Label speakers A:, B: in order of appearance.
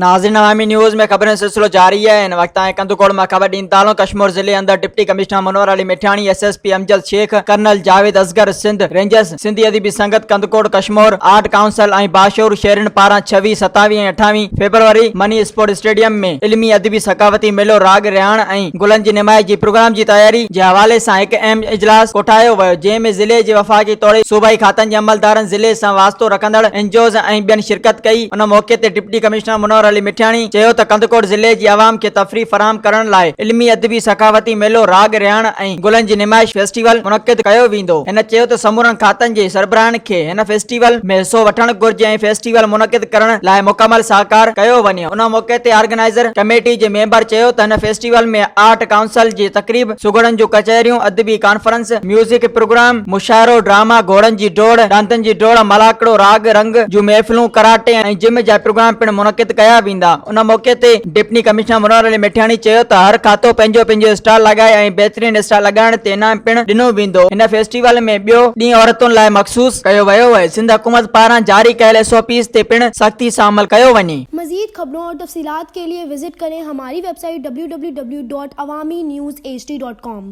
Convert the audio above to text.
A: ناظرين عوامي نيوز ۾ خبرن جو سلسلو جاري آهي هن وقت تائين ڪنڌڪوٽ مان خبر ڏيندا هلون ڪشمور ضلعي اندر deputy commissioner Munawar Ali Mithiani S S P Amjad Shaikh colonel Javed Asghar Sindh rangers Sindhi Adabi Sangat Kandhkot Kashmore art council ۽ باشعور شهرين پاران ڇويهه ستاويهه ۽ اٺاويهه فيبروري مني اسپورٽ اسٽيڊيم ۾ علمي ادبي ثقافتي ميلو راڳ رهاڻ ۽ گلن جي نمائش جي پروگرام جي تياري جي حوالي سان هڪ اهم اجلاس ڪوٺايو ويو جنهن ۾ ضلعي جي وفاقي توڙي صوبائي کاتن جي عملدارن ضلعي سان واسطو رکندڙ اين جي اوز ۽ ٻين شرڪت ڪئي ان موقعي تي ڊپٽي ڪمشنر منور علي مٺياڻي چيو ته ڪنڌڪوٽ ضلعي جي عوام کي تفريح فراهم ڪرڻ لاء علمي ادبي ثقافتي ميلو راڳ رهاڻ ۽ گلن جي نمائش فيسٽيول منعقد ڪيو ويندو. هن چيو ته سمورن کاتن جي سربراهن کي هن فيسٽيول ۾ حصو وٺڻ گهرجي ۽ فيسٽيول منعقد ڪرڻ لاء مڪمل سهڪار ڪيو وڃي. ان موقعي تي آرگنائيزر ڪميٽي جي ميمبر چيو ته هن فيسٽيول ۾ آرٽ ڪائونسل جي تقريب، سگهڙن جون ڪچهريون، ادبي ڪانفرنس، ميوزڪ پروگرام، مشاعرو، ڊراما، گهوڙن جي ڊوڙ، ڏاندن جي ڊوڙ، ملاکڙو، راڳ رنگ جون محفلون، ڪراٽي ۽ جم جا پروگرام پڻ منعقد ڪيا ويندا. ان موقعي تي ڊپٽي ڪمشنر منور علي مٺياڻي چيو ته هر کاتو پنهنجو پنهنجو اسٽال لڳائي ۽ بهترين اسٽال لڳائڻ تي انعام پڻ ڏنو ويندو. هن فيسٽيول ۾ ٻيو ڏينهن عورتن لاء مخصوص ڪيو ويو آهي. سنڌ حڪومت پاران جاري ڪيل ايس او پيز تي پڻ سختي سان عمل ڪيو وڃي.
B: مزيد خبرون اور تفصيلات کے لئے وزٽ ڪرين ھماري web site www.awamiNewsHD.com.